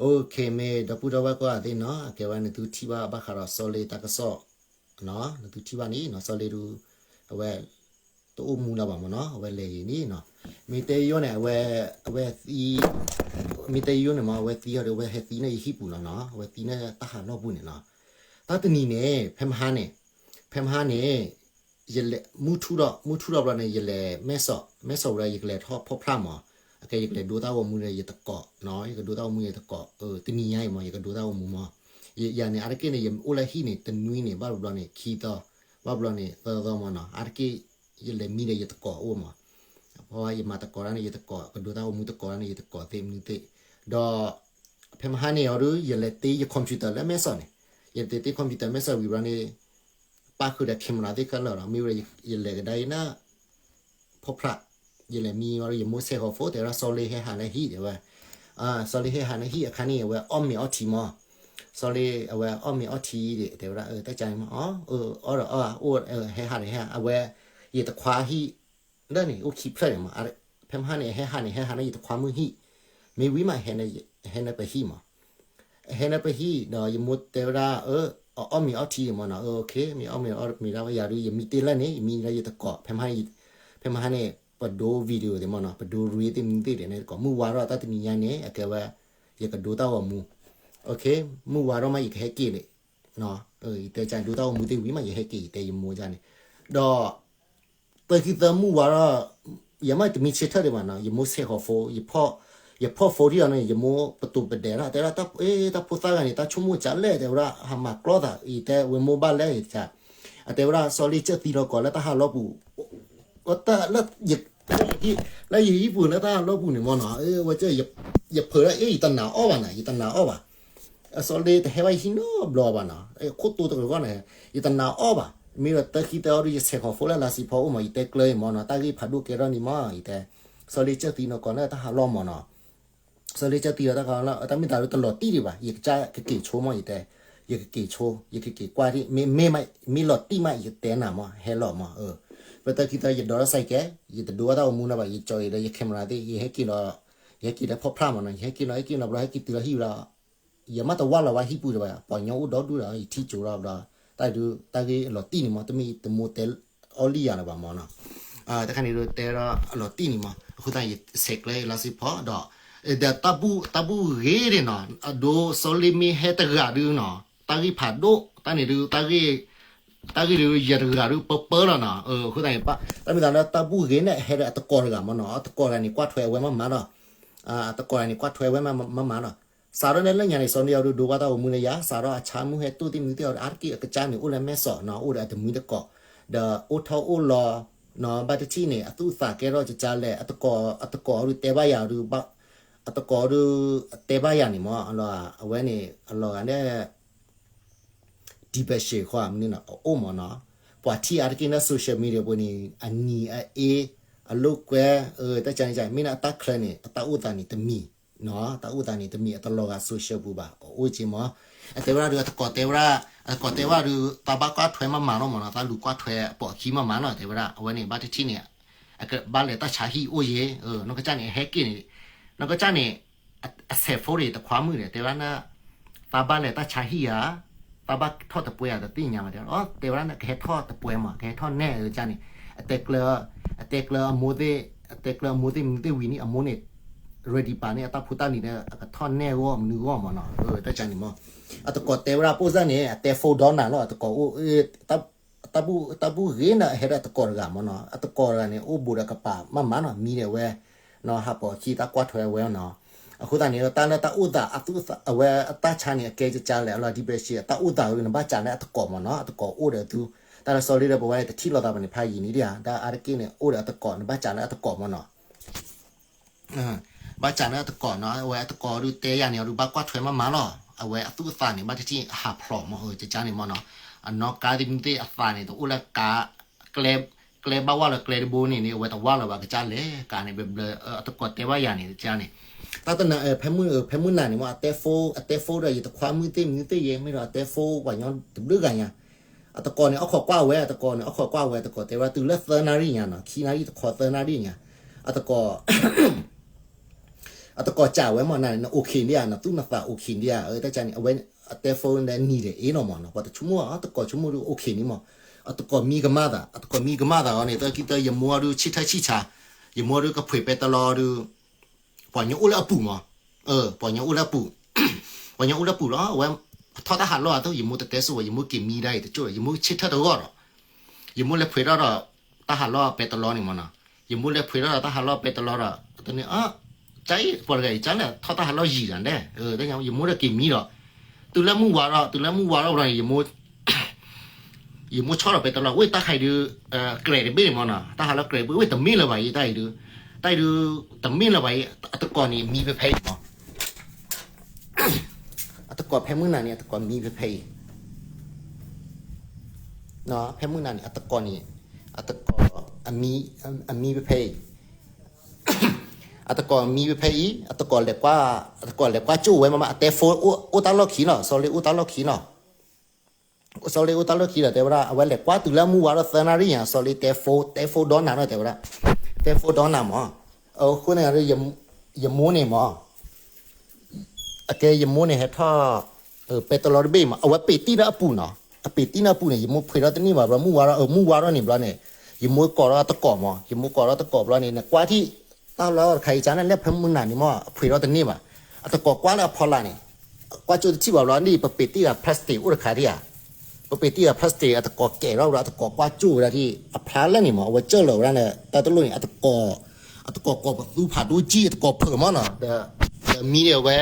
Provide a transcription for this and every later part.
Okay, မ့ၢ်ဒီပုၢ်ဒီဝဲၢ်ကိးဂၤသ့ၣ်နီၤ, အကဲဝဲနသုထံၣ်ဘၣ်ဘၣ်ဃးဒီးစီၤလ့တၢ်ကစီၣ်, နသုထံၣ်ဘၣ်န့ၣ်နီၤ, စီၤလ့ဒုး အဝဲ တအိၣ်မူလၢၤဘၣ်မ့ၢ်နီၤ, အဝဲလဲၤဂ့ၤန့ၣ်နီၤ, မ့ၢ်တဲယိန့ၣ် အဝဲ အဝဲသံ မ့ၢ်တဲယိန့ၣ်မ့ၢ် အဝဲသံအီၤဒီး အဝဲဟဲသံန့ၢ်ယဟံၣ်ပူၤလီၤနီၤ, အဝဲသံန့ၢ်တၢ်ဟးလီၢ်ပူၤန့ၣ်နီၤ, တၢ်တနံၤန့ၣ် ဖဲမဟါန့ၣ်, ဖဲမဟါန့ၣ် ယလဲၤ မုၢ်ထူၣ်ဒီး မုၢ်ထူၣ်ဒီးဘျီန့ၣ် ယလဲၤမဲၢ်စီး, မဲၢ်စီးဝံၤဒီး ယကလဲၤထီၣ်ဖီၣ်ဖျါမး, အကဲယကလဲၤဒိတၢ်ဂီၤမူဒီးယတကိးနီၤ, ယကဒိတၢ်ဂီၤမူယတကိး, တနံၤညါအံၤမး ယကဒိတၢ်ဂီၤမူမး, ယၤန့ၣ် အါတက့ၢ်န့ၣ် ယအိၣ်လၢဟံၣ်န့ၣ် တနွံန့ၣ် ဘၣ်ဘျီန့ၣ် ခံသီ, ဘၣ်ဘျီန့ၣ် သၢသီမးနီၤ, အါတက့ၢ် ယလဲၤမံဒီးယတကိးအိၣ်မး, အဖီယမၤတကိးတၢ်န့ၣ် ယတကိး ကဒိတၢ်ဂီၤမူတကိးတၢ်န့ၣ် ယတကိးသ့မနုၤသ့ၣ်, ဒီး ဖဲမဟါန့ၣ်အီၤဒုး ယလဲၤတ့ယ computer လၢမဲၢ်စီးန့ၣ်, ယလဲၤတ့ computer မဲၢ်စီးဝံၤဘျီန့ၣ် ပၣ်ဃုာ်ဒီး camera သ့ၣ်ခဲလၢာ်လီၤ, မ့ၢ်ဝဲ ယလဲၤကဒါအံၤန့ၣ် ဖီၣ်ဖျါ, ယလဲၤမံဝံၤဒီး ယမိၢ်ဆဲးဃီၤ phone တဲဝဲဒၣ် စီၤလ့ဟဲဟးလၢဟံၣ်တဲဝဲ, စီၤလ့ဟဲဟးလၢဟံၣ်အခါန့ၣ် အဝဲအီၣ်မ့ၤအီထံမး, စီၤလ့အဝဲအီၣ်မ့ၤအီထံဒီး တဲဝဲဒၣ် တၢ်ကါန့ၣ်မး အီၣ် အီၣ်ဒီးအီၣ် အိၣ် ဟဲဟးဒီးဟဲဟး အဝဲ ယတခွါဟံၣ် လၢန့ၣ် အိၣ်ခံဖျၢၣ်န့ၣ်မး, ဖဲမဟါန့ၣ် အဟဲဟးန့ၣ် ဟဲဟးန့ၣ် ယတခွါမုၢ်ဟံၣ်, မ့ၢ်ဝံၤမး ဟဲန့ၣ်ပဟံၣ်မး, အဟဲန့ၣ်ပဟံၣ်ဒီး ယမိၢ်တဲဝဲဒၣ် အအီၣ်မ့ၤအီထံမးနီၤ, မ့ၢ်အီၣ်မ့ၤအီမ့ၤဒၣ်ဝဲယၤဒုး ယမံတ့ၢ်လၢန့ၣ် ယမံလၢယတကိး, ဖဲမဟါန့ၣ် ပဒိ video သ့ၣ်မးနီၤ, ပဒိ reel သ့ၣ်မနုၤသ့ၣ်ဒီးန့ၣ်တကိး, မုၢ်ဝါထီၣ်တၢ်တနံၤညါန့ၣ် အကဲဝဲ ယကဒိတၢ်ဂီၤမူ, မုၢ်ဝါထီၣ်မး ယကဟဲက့ၤန့ၣ် ယတဲကဒိတၢ်ဂီၤမူသ့ၣ်ဝံၤမး ယဟဲက့ၤ ယတဲယမိၢ်ကန့ၣ်, ဒီး သၢခံသၢမုၢ်ဝါထီၣ် ယမ့ၢ်တမံဆ့ထၢၣ်ဒံးဘၣ်နီၤ, ယမိၢ်ဆဲးဃီၤ phone, ယဖီၣ် phone ထံၣ်အီၤန့ၣ် ယမိၢ်ပတိၤပဒဲးထီၣ် တဲဝဲဒၣ် တၢ်ဖိသၣ်ဂၤန့ၣ် တၢ်ဆိကမိၣ်ကလဲၣ် တဲဝဲဒၣ် ဟးမၤကျီသး ယတဲဝဲမိၢ်ဘၣ်လဲၣ် ယတဲ အတဲဝဲဒၣ် စီၤလ့ကၢၢ်သံလီၤကီးလၢတၢ်ဟးလီၢ်ပူၤ, တၢ်လၢ လၢယဟံၣ်ပူၤလၢတၢ်ဟးလီၢ်ပူၤန့ၣ်မးနီၤ, ဝဲ ယဖုးဒၣ်အ့ၣ် ယတနာ်အီၣ်ဘၣ်နီၤ, ယတနာ်အီၣ်ဘၣ်, အစီၤလ့တဟဲဘၣ်ယဟံၣ်နီတဘျီဘၣ်နီၤ, ခိၣ်တိတကဂီၢ်န့ၣ် ယတနာ်အီၣ်ဘၣ်, မ့ၢ်ဒီးတၢ်ခံတၢ်အီၣ်ဒုး ယဆဲးဃီၤ phone လၢလါစံဖီအိၣ်မး ယတဲကျၢၤအံၤမးနီၤ, တၢ်ဂ့ၢ်ဖးဒိၣ်ကဲထီၣ်န့ၣ်မး ယတဲ, စီၤလ့ကၢၢ်သံနီၢ်ကီၢ်န့ၣ် တၢ်ဟးလီၢ်မးနီၤ စီၤလ့ကၢၢ်သံဒီးတၢ်ဟးလီၢ် တၢ်မ့ၢ်သးဒုးတလီၤတံၢ်ဒံးဘၣ်, ယကစၢ်ကက့ၤဆိမး ယတဲ, ယကက့ၤဆိ ယကက့ၤကွၢ်ဒံး မ့ၢ်လီၤတံၢ်မး ယတဲနၤမး ဟဲလီၤမး, ပတၢ်ခံတၢ် ယဒိးထီၣ် cycle ယတဒိးတၢ်ဂီၤမူနီၤဘၣ်, ယကၠီအံၤဒီးယ camera သ့ၣ် ယဟဲက့ၤလီၤ, ယဟဲက့ၤလၢဖီၣ်ဖျါမးနီၤ, ယဟဲက့ၤလီၤ ဟဲက့ၤလီၤဘျီ ဟဲက့ၤတုၤလီၤဟံၣ်ဝံၤဒီး ယမ့ၢ်တဝၢ်လီၤဝဲဟံၣ်ပူၤဒံးဘၣ်, ပှၤကညီအိၣ်ဒီဒူၣ်ဒီး ယထံၣ်ကၠိလီၤဘျီ, တၢ်ဒုး တၢ်ဂ့ၢ်အလီၤတံၢ်န့ၣ်မး တမ့ၢ်တမိၢ်တဲအီၣ်လံယၤလၢၤဘၣ်မးနီၤ, တခါန့ၣ်ဒုး တဲဒီးအလီၤတံၢ်န့ၣ်မး အဃိသတး ယဆဲးကျၢၤလါစံဖီဒီး ဒီးတၢ်ဘူၣ် တၢ်ဘူၣ်ဂ့ၤဒံးနီၤ, အဒိ စီၤလ့မ့ၢ်ဟဲတဂၤဒုးနီၤ တၢ်ဂ့ၢ်ဖးဒိၣ် တၢ်န့ၣ်ဒုး တၢ်ဂ့ၢ် တၢ်ဂ့ၢ်ဒုး ယတဂၤဒုး ပၢပၢလီၤနီၤ, အဃိသတးန့ၣ် တၢ်မ့ၢ်သးလၢတၢ်ဘူၣ်ဂ့ၤန့ၣ် ဟဲဒီးအတကိးတဂၤမးနီၤ, အတကိးတဂၤန့ၣ် ကွၢ်ထွဲအဝဲမးမးလီၤ, အတကိးတဂၤန့ၣ် ကွၢ်ထွဲအဝဲမးမးလီၤ, စးထီၣ်လၢလၢညါန့ၣ် စီၤလ့အီၤဒုး ဒိးဘၣ်တၢ်ဂီၤမူလၢယၤ, စးထီၣ်အဆါမုၢ်ဟဲတိၢ်သ့ၣ်မနုၤသ့ၣ်အီၤဒီး အါတက့ၢ်အကစၢ်န့ၣ် အိၣ်လၢမဲၢ်စီးနီၤ, အိၣ်ဒီးအတမှံၤတကိး, ဒီးအိၣ်ထီၣ်အိၣ်လီၤနီၤ, ဘၣ်တထံၣ်န့ၣ် အသူၣ်အသးကဲထီၣ်ကကၢ်လဲၣ်, အတကိး အတကိးဒုးတဲဘၣ်ယၤဒုး အတကိးဒုး တဲဘၣ်ယၤန့ၣ်မး အဝဲန့ၣ် အလီၤဂာ်န့ၣ် depression ဃီမနုၤနီၤ အအိၣ်မးနီၤ, ပှၤထံၣ်အါတက့ၢ်လၢ social media ပူၤန့ၣ် အနံၤအအ့ အလိာ်ကွဲ တၢ်ကန့ၣ် မ့ၢ်လၢအတၢ်ချၢန့ၣ် အတၢ်အိၣ်သးန့ၣ်တမံၤနီၤ, တၢ်အိၣ်သးန့ၣ်တမံၤ အတလီၤဂာ် social ပူၤဘၣ် အအိၣ်က့မး, အတဲဝဲဒၣ်ဒုး အတကိးတဲဝဲဒၣ် အတကိးတဲဝဲဒၣ်ဒုး သးဘၣ်ကွၢ်ထွဲမးမးလီၤမးနီၤ, သးလူၤကွၢ်ထွဲအပိာ်အခံမးမးနီၤ တဲဝဲဒၣ် အဝဲန့ၣ် ဘၣ်တထံၣ်န့ၣ် အကဘၣ်လဲၤတၢ်ဆါဟံၣ်အိၣ်ယဲ, နီၢ်ကစၢ်န့ၣ် အဟဲက့ၤန့ၣ် နီၢ်ကစၢ်န့ၣ် အဆဲးဖိတခွါမုၣ်န့ၣ် တဲဝဲဒၣ် သးဘၣ်လဲၤတၢ်ဆါဟံၣ်ဧါ, သးဘၣ်ထီၣ်တပွဲဧါ တသ့ၣ်ညါဘၣ် တဲဝဲ, တဲဝဲဒၣ် ကဟဲထီၣ်တပွဲမး ကဟဲထီၣ်နဲၣ်ဧါန့ၣ်, အတဲကျၢၤ အတဲကျၢၤအမိၢ်သ့ၣ် အတဲကျၢၤအမိၢ်သ့ၣ်မနုၤသ့ၣ်ဝံၤန့ၣ် အမိၢ်န့ၣ် ready ပာ်န့ၣ် အတၢ်ဖိတၢ်လံၤဒီး အကထီၣ်နဲၣ်ဂီၢ်မနုၤဂီၢ်မးနီၤ, တၢ်ကန့ၣ်မး, အတကိးတဲဝဲဒၣ် ပိၢ်စၢ်န့ၣ် အတဲ phone ဒီးနၤလီၤ အတကိးအိၣ် တၢ်ဘူၣ်ဂ့ၤန့ၣ် အဟဲဒီးအတကိးတဂၤမးနီၤ, အတကိးတဂၤန့ၣ် အိၣ်ဘူးဒီးကပာ်မးမးနီၤ, မံဒီးဝဲ ဟးပိာ်အခံ တၢ်ကွၢ်ထွဲဝဲနီၤ, အဃိသတးန့ၣ် တၢ်လၢတၢ်အိၣ်သး အဝဲအတၢ်ဆါန့ၣ် အကဲကကၢ်လဲၣ် အလီၤ depression အတၢ်အိၣ်သး နဘၣ်စးလၢအတကိးမးနီၤ, အတကိးအိၣ်ဒီးသု, တၢ်လၢစီၤလ့ဒီးပဝဲတထံၣ်လိာ်သးဘၣ်န့ၣ် ဖးယံာ်န့ၣ်ဒံးဧါ, တၢ်အါတက့ၢ်န့ၣ် အိၣ်ဒီးအတကိး နဘၣ်စးလၢအတကိးမးနီၤ ဘၣ်စးလၢအတကိးနီၤ, အဝဲအတကိးဒုးတဲယၤန့ၣ် အဒုးဘၣ်ကွၢ်ထွဲမးမးလီၤ, အဝဲအသူၣ်အသးန့ၣ် ဘၣ်တထံၣ်ဟးဖျိးမး ကကန့ၣ်မးနီၤ, အနီၣ်ကါသ့ၣ်မနုၤသ့ၣ်အသးန့ၣ် တအိၣ်လၢကါ ကျဲဘၣ်ဝဲလၢကျဲတဘိန့ၣ်န့ၣ် အဝဲတဝဲလၢၤဘၣ် ကကလဲၣ်ကါန့ၣ် ဘျီဘျီ အတကိးတဲဘၣ်ယၤန့ၣ် ကကန့ၣ်, တၢ်တနၤ ဖဲမုၢ်နၤန့ၣ်မး အတဲ phone အတဲ phone ဒီးယတခွါမုၣ်သ့ၣ်မနုၤသ့ၣ်ယဲ မ့ၢ်ဒီးအတဲ phone ပှၤညီတဘျုးဂၤညါ အတကိးန့ၣ် အခိးကွၢ်ဝဲ အတကိးန့ၣ် အခိးကွၢ်ဝဲ အတကိးတဲဝဲ တုၤလၢသၢနၣ်ရံၣ်ညါနီၤ, ခံနၣ်ရံၣ်တခီသၢနၣ်ရံၣ်ညါ, အတကိး အတကိးစံးဝဲမး နအိၣ်ခံဒံးဧါ, နသူၣ်နသးအိၣ်ခံဒံးဧါ, တၢ်န့ၣ် အဝဲအတဲဖိလၢနံၤဒီးအ့ၣ်နီၤမးနီၤ, ပှၤတဆိကမိၣ် အတကိးဆိကမိၣ်ဒုးအိၣ်ခံန့ၣ်မး, အတကိးမံကမၣ်သး, အတကိးမံကမၣ်သးအီၤန့ၣ် တၢ်ခံတၢ် ယမိၢ်အီၤဒုးဆံၣ်ထၢၣ်ဆံၣ်ဆါ, ယမိၢ်ဒုးကဖှ့းပဲတလီဒုး ပှၤညီအိၣ်လၢအပူၤမး, ပှၤညီအိၣ်လၢအပူၤ, ပှၤညီအိၣ်လၢအပူၤလီၤ, အဝဲထီၣ်တၢ်ဟးလီၢ်အသိး ယမိၢ်တတဲစိဝဲ, ယမိၢ်က့ၤမံဒၣ်အံၤတကၠိၢ်ဒီး ယမိၢ်ဆံၣ်ထၢၣ်တဂီၢ်ဒီး ယမိၢ်လဲၤဖှ့းထီၣ်ဒီး တၢ်ဟးလီၢ်ပဲတလီန့ၣ်မးနီၤ, ယမိၢ်လဲၤဖှ့းထီၣ်ဒီးတၢ်ဟးလီၢ်ပဲတလီဒီး တန့ၢ်အ ကၠါအံၤ ပှၤတဂၤအံၤ ကၠါလဲၣ် ထီၣ်တၢ်ဟးလီၢ်ယံာ်ဒီးဒဲး, ယမိၢ်ဒီးက့ၤမံဒီး တုၤလၢမုၢ်ဝါထီၣ် တုၤလၢမုၢ်ဝါထီၣ်ဘျီန့ၣ် ယမိၢ်ဆီၣ်ဒီးပဲတလီ ဝ့ၢ်တၢ်ခါအံၤဒုး ကြဲးတဘ့ၣ်န့ၣ်မးနီၤ, တၢ်ဟးလီၢ်ကြဲးတဘ့ၣ် ဝ့ၢ်တမ့ၢ်လၢၤဘၣ်အံၤ တၢ်အံၤဒုး, တၢ်အံၤဒုး တမ့ၢ်လၢၤဘၣ်အံၤ အတကိးန့ၣ်မံဖဲဖဲအံၤမး အတကိးဖဲမုၢ်နၤန့ၣ် အတကိးမံဖဲဖဲအံၤ, ဖဲမုၢ်နၤန့ၣ် အတကိးန့ၣ် အတကိး အမံဖဲဖဲအံၤ, အတကိးမံဖဲဖဲအံၤ အတကိးလဲၤကွၢ်, အတကိးလဲၤကွၢ်ကၠိၣ်ဝဲမးမး အတဲဖိအိၣ်တၢ်လီၢ်ခံနီၤ, စီၤလ့အိၣ်တၢ်လီၢ်ခံနီၤ စီၤလ့အိၣ်တၢ်လီၢ်ခံဒီး တဲဝဲဒၣ် အဝဲလဲၤကွၢ်တုၤလၢမုၢ်ဝါထီၣ်သၢနၣ်ရံၣ်ညါ စီၤလ့တဲဖိ, တဲဖိဒီနၤနီၤ တဲဝဲဒၣ်, တဲဖိဒီနၤမး, အဃိန့ၣ် ယမိၢ်န့ၣ်မး အကဲယမိၢ်န့ၣ်ဟဲထီၣ် ပဲတလီတဘ့ၣ်မး အဝဲပ့ၤတံၢ်ဒီးအပူၤနီၤ, အပ့ၤတံၢ်ဒီးအပူၤန့ၣ် ယမိၢ်ဖှ့းထီၣ်တန့ၢ်ဘၣ်ဘျီ မုၢ်ဝါထီၣ် မုၢ်ဝါထီၣ်န့ၣ်ဘျီန့ၣ် ယမိၢ်ကိးထီၣ်တကိးမး, ယမိၢ်ကိးထီၣ်တကိးဘျီန့ၣ် နကွၢ်ထံၣ် တၢ်လီၢ်တခါအံၤ ကၠါန့ၣ်လဲၣ်ဖဲမုၢ်နၤန့ၣ်မး အဖှ့းထီၣ်တန့ၢ်ဘၣ်, အတကိးကွၢ်လၢအဖီလာ်န့ၣ် ကွၢ်ကၠိၣ်တထံၣ်ဘၣ်ဘျီန့ၣ် ပပ့ၤတံၢ်ဒီး plastic အိၣ်တခါဒံးဧါ, ပပ့ၤတံၢ်ဒီး plastic အတကိးကဲၤထီၣ်ဘျီ အတကိးကွၢ်ကၠိၣ်ဝဲဒၣ်ထံၣ် အဖျါလၢန့ၣ်မး အဝဲကၢၢ်လီၤဝဲဒၣ်န့ၣ် တၢ်တလိၣ်န့ၣ် အတကိး အတကိးကိးပသူဖးဒိၣ်ကံၢ် အတကိးဖုးမးနီၤ, ဒီးမံဒီးဝဲ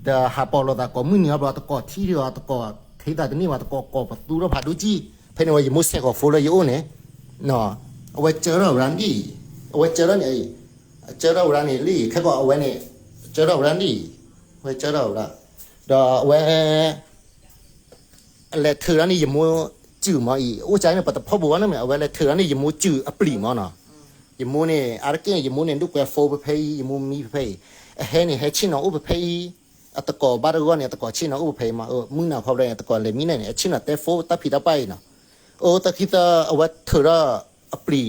ဒီးဟးပိာ်လိာ်သးကိးမုၢ်နံၤအီၤဘျီ အတကိးထံသးတန့ၢ်ဘၣ် အတကိးကိးပသူထီၣ်ဖးဒိၣ်ကံၢ်, ဖဲန့ၣ်ဝဲယမိၢ်ဆဲးကိာ်ဖိလၢယအိၣ်န့ၣ် အဝဲကၢၢ်ထီၣ်ဝဲဒၣ်န့ၣ်, အဝဲကၢၢ်ထီၣ်န့ၣ်, အကၢၢ်ထီၣ်ဝဲဒၣ်န့ၣ်လံ ခဲကီးအဝဲန့ၣ် ကၢၢ်ထီၣ်ဝဲဒၣ်လံ, အဝဲကၢၢ်ထီၣ်ဝဲဒၣ်, ဒီးအဝဲ လဲၤထုးဒီးန့ၣ် ယမိၢ်စုာ်မးအံၤ အိၣ်ကၠါန့ၣ် ပှၤတဖီၣ်ဘိဝဲန့ၣ်မ့ၢ် အဝဲလဲၤထုးဒီးန့ၣ် ယမိၢ်စုာ်အပျံၤမးနီၤ, ယမိၢ်န့ၣ် အါတက့ၢ်န့ၣ် ယမိၢ်န့ၣ် ဒိၣ်ကွဲးဖိဖဲဖဲအံၤ ယမိၢ်မံဖဲဖဲအံၤ, အဟဲန့ၣ် ဟဲဆ့ၣ်နီၤအိၣ်ဖဲဖဲအံၤ, အတကိးဘၣ်တဂီၢ်န့ၣ် အတကိးဆ့ၣ်နီၤအိၣ်ဖဲဖဲအံၤမး, မုၢ်နၤဖီဘျီန့ၣ် အတကိးလဲၤမံန့ၣ်န့ၣ် အဆ့ၣ်နီၤတဲဖိတၢ်ဖံးတၢ်ပၢ်အံၤနီၤ, အိၣ်တၢ်ခံသၢ အဝဲထုးထီၣ် အပျံ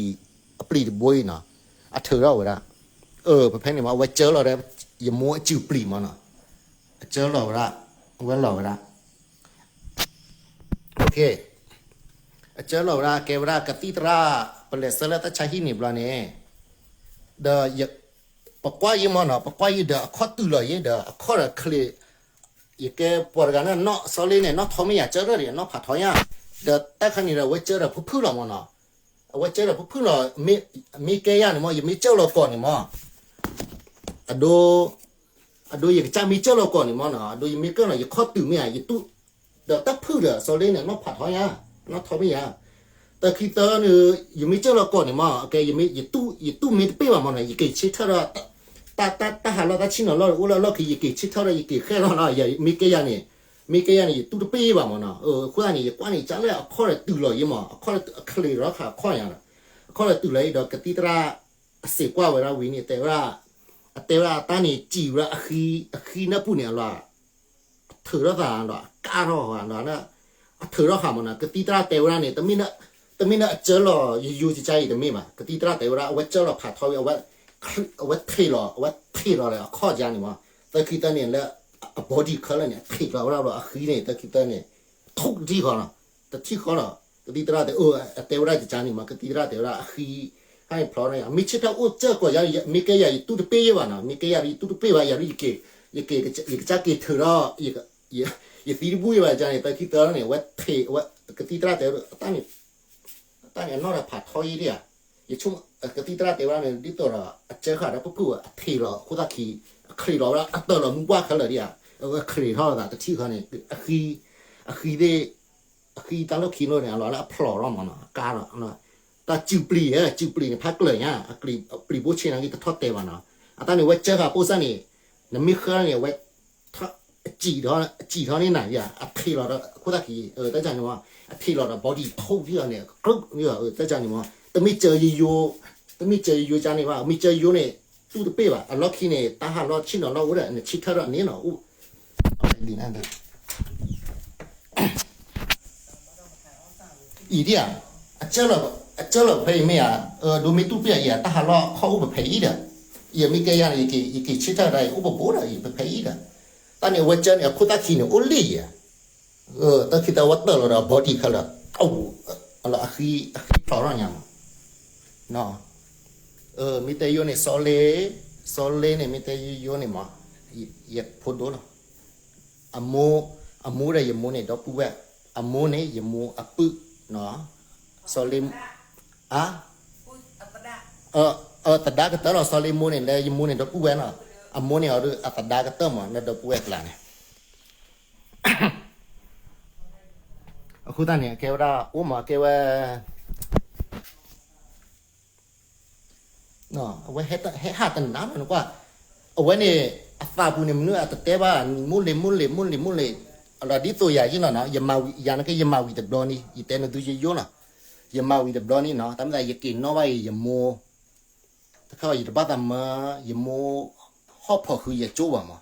ၤတဘိအံၤနီၤ, အထုးထီၣ်ဝဲဒၣ်, ဖဲဖဲန့ၣ်မး အဝဲကၢၢ်လီၤဒီး ယမိၢ်အစုာ်ပျံၤမးနီၤ, အကၢၢ်လီၤဝဲဒၣ်, အဝဲလီၤဝဲဒၣ် အကၢၢ်လီၤဝဲဒၣ် ကဲဝဲဒၣ်ကသံၣ်သရၣ် ပလဲၤဆှၢလၢတၢ်ဆါဟံၣ်န့ၣ်ဘျီန့ၣ်, ဒီး ပကွၢ်ယံမးနီၤ ပကွၢ်ယံဒီးအခီၣ်တုၤလီၤယံဒီးအခီၣ်ဒီးချ့း, ယကဲပှၤတဂၤန့ၣ်နီၢ်စီလ့န့ၣ် နီၢ်ထီမ့ၢ်ယၤကၢၢ်ထီၣ်ဒီးနီၢ်ဖးထီညါ, ဒီးတၢ်ခါန့ၣ်ဒီးအဝဲကၢၢ်ဒီးဖုၣ်ဖုၣ်လီၤမးနီၤ, အဝဲကၢၢ်ဒီးဖုၣ်ဖုၣ်လီၤ, မ့ၢ်ကဲယၤန့ၣ်မး ယမ့ၢ်ကၢၢ်လီၤကိးန့ၣ်မး အဒိ အဒိယကစၢ်မ့ၢ်ကၢၢ်လီၤကိးန့ၣ်မးနီၤ အဒိယမ့ၢ်ကၢၢ်လီၤ ယခီၣ်တုၤမ့ၢ်ဧါ ယတူၢ်, ဒီးတၢ်ဖုၣ်ဒီးစီလ့န့ၣ် နီၢ်ဖးထီညါ, နီၢ်ထီမ့ၢ်ယၤ, တၢ်ခံသၢန့ၣ် ယမ့ၢ်ကၢၢ်လီၤကိးန့ၣ်မး အကဲ ယတူၢ်မ့ၢ်တပ့ၢ်ဘၣ်မးနီၤ ယက့ၤဆ့ထၢၣ်ဒီး တၢ်ဟးလီၢ်တၢ်ဆ့ၣ်နီၤလီၢ်အိၣ်လၢအလီၢ်ခံ ယက့ၤဆ့ထၢၣ်ဒီး ယက့ၤဃဲၣ်လီၤနီၤ မ့ၢ်ကဲယၤန့ၣ်, မ့ၢ်ကဲယၤန့ၣ် ယတူၢ်တပ့ၢ်ဘၣ်မးနီၤ, အဃိသတးန့ၣ် ယကွၢ်န့ၣ် ကၢ်လၢအခီၣ်ဒီးတုၤလီၤယံမး အခီၣ်ဒီးအချ့းလီၤခးအခီၣ်ညါ, အခီၣ်ဒီးတုၤလီၤယံဒီး ကသံၣ်သရၣ် အစံးကွၢ်ဝဲဒၣ်ဝံၤန့ၣ် တဲဝဲဒၣ်, အတဲဝဲဒၣ်အတၢ်န့ၣ် စံးဝဲဒၣ်အဃံ, အဃံနၢ်ပူၤန့ၣ်အလီၤ, အထုးထီၣ်သးဒီး အကၢ်ထီၣ်ဃာ်ဒီး အထုးထီၣ်ဃာ်မးနီၤ ကသံၣ်သရၣ်တဲဝဲဒၣ်န့ၣ် တမ့ၢ်လၢအကၢၢ်လီၤယယိယိကကါအံၤတမ့ၢ်ဘၣ် ကသံၣ်သရၣ်တဲဝဲဒၣ် အဝဲကၢၢ်လီၤဖးထီဝံၤ အဝဲထံးလီၤ အဝဲထံးလီၤဒီးအခီၣ်ကါန့ၣ်မး သၢခံသၢန့ၣ်လၢ အ body colour န့ၣ် အထံးလီၤဝဲဒၣ်ဘျီ အဃံန့ၣ် သၢခံသၢန့ၣ် ထိၣ်တထံၣ်ဃီနီၤ တထံၣ်ဃီလီၤ ကသံၣ်သရၣ်တဲ အတဲဝဲဒၣ်ကကါန့ၣ်မး ကသံၣ်သရၣ်တဲဝဲဒၣ်အဃံ ဟဲဖျိးန့ၣ် မ့ၢ်ဆ့ၣ်ထီၣ်အိၣ်ကၢၢ်ကိးယါ မ့ၢ်ကဲယၤယတူၢ်တပ့ၢ်ယဲဘၣ်နီၤ မ့ၢ်ကဲယၤယတူၢ်တပ့ၢ်ဘၣ် ယၤဒ်ယက့ၤ ယကစၢ်က့ၤထုးဒီး ယသံတဘူၣ်ယဲဘၣ်ကန့ၣ် သၢခံသၢန့ၣ် အဝဲထံး အဝဲ ကသံၣ်သရၣ်တဲဝဲဒၣ် အတၢ်န့ၣ် အတၢ်န့ၣ်အနီၢ်ဒီးဖးထီယဲဒၣ်ဧါ ယဆိကမိၣ် ကသံၣ်သရၣ်တဲဝဲဒၣ်န့ၣ် ဒ်သိးဒီး အကၢၢ်ဃာ်ဒီးဖုၣ်ဖုၣ်အထံးလီၤ အဃိသတးခံ အချ့းလီၤဝဲဒၣ် အတၢၢ်လီၤမူပှၢ်ခဲလၢာ်ဒံးဧါ အဝဲချ့းထီၣ်လီၤသးတထံၣ်ဃီန့ၣ် အဃံ အဃံသ့ၣ် အဃံတၢ်လီၢ်ခံလိၤန့ၣ် အလီၤလၢအဖျိးထီၣ်မးနီၤ အကါဒီး တၢ်စုပျံၤဧၢ စုပျံၤန့ၣ် ဖးကျၢၤညါ အပျံၤဘိဆ့ၣ်နီၤက့ၤတထီၣ်တဲဘၣ်နီၤ အတၢ်န့ၣ် ဝဲကၢၢ်ဃာ်ပိၢ်စၢ်န့ၣ် နမ့ၢ်ဃၢန့ၣ် အဝဲ အစံၣ်ထီၣ်န့ၢ်နၤယါ အထံးလီၤဒီး အခိၣ်သၣ်ခံ တၢ်ကန့ၣ်မး အထံးလီၤဒီး body ထိၣ်ဒံးအီၤန့ၣ် ကြုးန့ၢ်အီၤ တၢ်ကန့ၣ်မး တမ့ၢ်စၢၤယိယိ တမ့ၢ်စၢၤယိယိကန့ၣ်ဘၣ် မ့ၢ်စၢၤယိန့ၣ် တူၢ်တပ့ၢ်ဘၣ် အလီၢ်ခံန့ၣ် တၢ်ဟးလီၢ်ဆ့ၣ်နီၤလီၢ်အိၣ်ဒီး နဆ့ၣ်ထၢၣ်ဒီးန့ၣ်နီၤ အံၤဒံးဧါ အကၢၢ်လီၤဖဲအံၤမ့ၢ်ဧါ ဒိမ့ၢ်တူၢ်ပ့ၢ်အံၤ တၢ်ဟးလီၢ်ခီၣ်အိၣ်ပဖဲအံၤဒီး ယမ့ၢ်ကဲယၤန့ၣ် ယက့ၤဆ့ထီၣ်ဒၣ် ယအိၣ်ပဘိဒီး ယပဖဲအံၤဒီး, တၢ်န့ၣ်အဝဲကၢန့ၣ် အခိၣ်သၣ်ခံန့ၣ် အိၣ်လံယၤ, တၢ်ခံတၢ်ဝဲတၢၢ်လီၤဒီး body ခဲလၢာ်, အဃံဖျိးထီၣ်ညါမး, မ့ၢ်တဲယိန့ၣ် စီၤလ့, စီၤလ့န့ၣ် မ့ၢ်တဲယိန့ၣ်မး, ယဖိဒိၣ်လီၤ. အမိၢ်, အမိၢ်ဒီးယမိၢ်န့ၣ် ဒီပုၢ်ဝဲၢ်, အမိၢ်န့ၣ် ယမိၢ်အပုၢ်, စီၤလ့, အ, သဒါကတၢၢ်လီၤ. စီၤလ့မိၢ်န့ၣ် လၢယမိၢ်န့ၣ် ဒီပုၢ်ဝဲၢ်နီၤ, အမိၢ်န့ၣ်အီၤဒီး အသဒါကတၢၢ်မး လၢဒီပုၢ်ဝဲၢ်ကျါန့ၣ် အဃိသတးန့ၣ် အကဲဝဲဒၣ် အိၣ်မး ကဲဝဲ အဝဲဟဲဟးတနၤလီၤနကွၢ်, အဝဲန့ၣ် အသးပူၤန့ၣ် မနုၤအတတဲဘၣ် မိၢ်လ့ၤ မိၢ်လ့ၤ မိၢ်လ့ၤ မိၢ်လ့ၤ, အလီၤဒ်သိးယၤယ့ၢ်လီၤနီၤ, ယမၤဝံၤ ယၤနက့ ယမၤဝံၤတဘျီန့ၣ် ယတဲနသုယိယိလီၤ, ယမၤဝံၤတဘျီန့ၣ်နီၤ, တၢ်မ့ၢ်သးယက့ၤနီၣ်ဘၣ်အံၤ ယမိၢ် တခါယတဘၣ်သးမၢ ယမိၢ် ဟီၣ်ဖီၣ်ဃုာ်ယကၠိဘၣ်မး,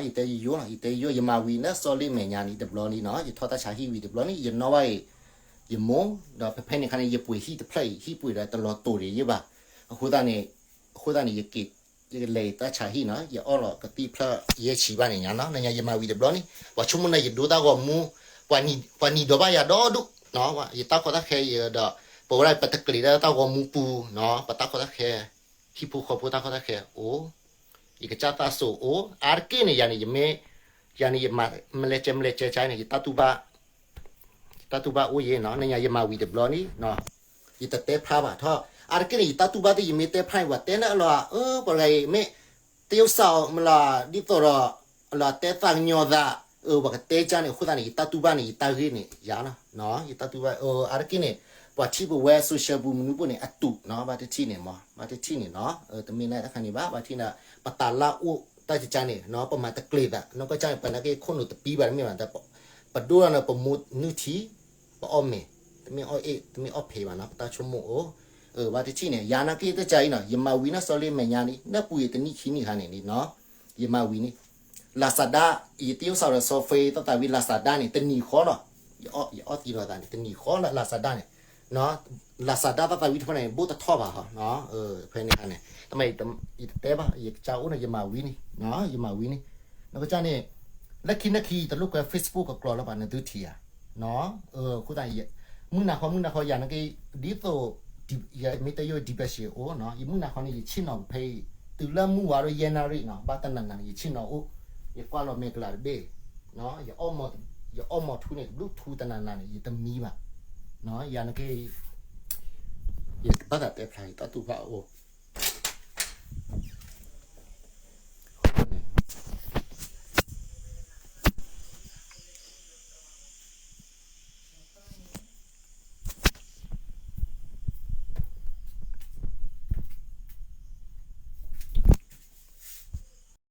ယတဲယိလီၤ, ယတဲယိ ယမၤဝံၤလၢစီၤလ့မဲာ်ညါန့ၣ်တဘျီန့ၣ်နီၤ, ယထီၣ်တၢ်ဆါဟံၣ်ဝံၤတဘျီန့ၣ် ယနီၣ်ဘၣ်အံၤ ယမိၢ်, ဒီးဖဲဖဲန့ၣ်အခါန့ၣ် ယပှ့ၤဟံၣ်တဖျၢၣ်အံၤ ဟံၣ်ပှ့ၤဒီးတလီၤတိာ်ဒံးယ့ၢ်ဘၣ်, အဃိသတးန့ၣ်, အဃိသတးန့ၣ် ယက့ၤ ယလဲၤတၢ်ဆါဟံၣ်နီၤ, ယအီၣ်လီၤကသံၣ်ဖျၢၣ်ယဲၢ်ဆံဘၣ်န့ၣ်ညါနီၤ, နညါယမၤဝံၤတဘျီန့ၣ် ပှၤဆိကမိၣ်နၤယဒိတၢ်ဂီၤမူ, ပှၤနံၤဒီးဘၣ်ယၤဒီဒူၣ်, ယတၢ်ကီတၢ်ခဲအံၤဒီး ပဝဲဒၣ်ပတကျ့ၤဒၣ်တၢ်ဂီၤမူပူၤနီၤ, ပတၢ်ကီတၢ်ခဲ ဟံၣ်ဖိဃီဖိတၢ်ကီတၢ်ခဲအိၣ်, ယကစၢ်သးစိၤအိၣ်, အါတက့ၢ်န့ၣ် ယၤန့ၣ် ယမ့ၢ်, ယၤန့ၣ် ယမၤမလဲၤကဲမလဲၤကဲကါန့ၣ် ယတၢ်တူၢ်ဘၣ် တၢ်တူၢ်ဘၣ်အိၣ်ယဲနီၤ, နညါယမၤဝံၤတဘျီန့ၣ်, ယတတဲဖျါဘၣ်ထီၣ်, အါတက့ၢ်န့ၣ် ယတၢ်တူၢ်ဘၣ်သ့ၣ် ယမ့ၢ်တဲဖျါန့ၣ် ပှၤတဲလၢအလီၤ, အၢ ပှၤဂၤအံၤမ့ၢ် တယုၢ်စၢ်အီၤမလီၤ ဒ်သိးဒီး အလီၤတဲသးကညီၤသး, အၢ ပှၤကတဲကါန့ၣ် အဃိသတးန့ၣ် ယတၢ်တူၢ်ဘၣ်န့ၣ် ယတၢ်ဂ့ၢ်န့ၣ် ယၤလီၤ, ယတၢ်တူၢ်ဘၣ် အါတက့ၢ်န့ၣ် ပှၤထံၣ်ပဝဲ social ပူၤမနုၤပူၤန့ၣ် အတူးနီၤ, ဘၣ်တထံၣ်န့ၣ်မး ဘၣ်တထံၣ်န့ၣ်နီၤ, တမ့ၢ်လၢတခါန့ၣ်ဘၣ်, ဘၣ်တထံၣ်န့ၣ် ပတၢ်လၢအိၣ်တၢ်ကကါန့ၣ်နီၤ, ပမၤတကျ့ၤသး နီၢ်ကီၢ်ကါန့ၣ် ပနာ်က့ခိၣ်နူာ်တပံဘၣ်တမ့ၢ်ဘၣ်, ပဒိၣ်ဒီးန့ၣ် ပမိၢ်နုၢ်ထံ, ပအီၣ်မ့ၤ, တမ့ၢ်အီၣ်အ့ၣ် တမ့ၢ်အီၣ်ဖံးဘၣ်နီၤ, ပတၢ်ဆိကမိၣ်အိၣ်, ဘၣ်တထံၣ်န့ၣ် ယၤနာ်က့တကါအံၤနီၤ, ယမၤဝံၤနီၤ စီၤလ့မဲာ်ညါန့ၣ် နၢ်ပူၤယတနံၣ်ခံနံၣ်ခါန့ၣ်နီၤ, ယမၤဝံၤန့ၣ် Lazada ယတယုၢ်စၢ်ဒီး စီၤဖ့ တၢ်သးဝံၣ် Lazada န့ၣ် တနံၤဃီလီၤ, ယအီၣ်သံလီၤသးန့ၣ် တနံၤဃီလီၤ Lazada န့ၣ်, Lazada တၢ်သးဝံၣ်တဖၣ်န့ၣ် ဘိၣ်တထီၣ်ဘၣ်ဟီ, ဖဲန့ၣ်ခါန့ၣ် တမ့ၢ် ယတတဲဘၣ် ယကစၢ်အိၣ်န့ၣ် ယမၤဝံၤန့ၣ်, ယမၤဝံၤန့ၣ်, နကစၢ်န့ၣ် လၢခံနၢခံ တလိၣ်ကွဲ Facebook ကကျိာ်လၢၤဘၣ် နသုထံၣ်ဧါ, အဃိသတး မုၢ်နၤခီ မုၢ်နၤခီ ယၤနာ်က့ ဒ်သိး ယမ့ၢ်တဲယိၣ် depression အိၣ်နီၤ, ယမုၢ်နၤခီန့ၣ် ယဆ့ၣ်နီၤဖဲအံၤ တုၤလၢမုၢ်ဝါဒီးယဲၢ်နၣ်ရံၣ်နီၤ, ဘၣ်တနၤနၤန့ၣ် ယဆ့ၣ်နီၤအိၣ်, ယကွၢ်လီၤမဲာ်ကလၤတဘ့ၣ်, ယအီၣ်မီၤထူန့ၣ် တဘျုးထူတနၤနၤန့ၣ် ယတမံဘၣ်, ယၤနာ်က့ ယဘၣ်သးတဲဖျါ ယတၢ်တူၢ်ဘၣ်အိၣ်